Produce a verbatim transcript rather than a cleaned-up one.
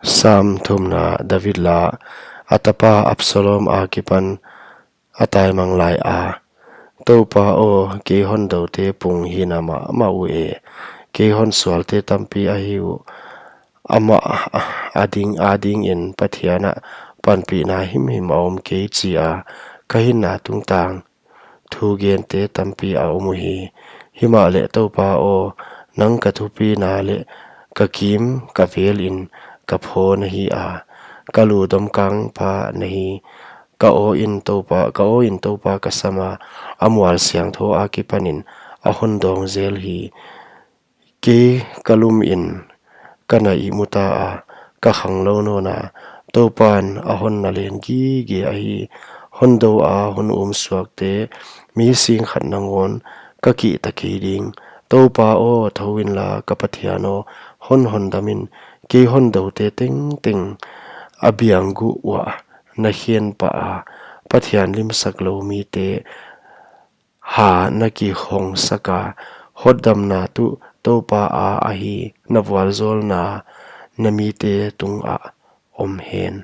Sam thumna. David la. A tapa Absalom akipan a taimang lai a, Toupa aw, kei hondoute pung hihna mahmah uh e, kei honsualte tampi ahi uh. Amah ading, adingin Pathian ah panpihna himhim a om kei, chi a ka hinna tungtang thugente tampi a om uhi. Himahleh Toupa aw, nang ka thupina leh ka kim ka velin ka phaw na hi a, ka lu domkangpa na hi. Ka aw in Toupa, ka aw in Toupa ka sam a, a mual siangthou akipanin a hondawng zel hi. Kei ka lumin ka na ihmu ta a, ka khanglou nawn a, Toupan a honna len gige ahi. Hondou a hon um suakte mi sing khat nangawn ka kihta kei ding. Toupa aw, thou inla, ka Pathian aw, hon hondamin, kei hondoute tengteng a biang guh uah na khen pah a, Pathian limsak lou mite ha na kihong sak a, hotdamna tuh Toupa a ahi, na vualzawlna na mite tungah om hen.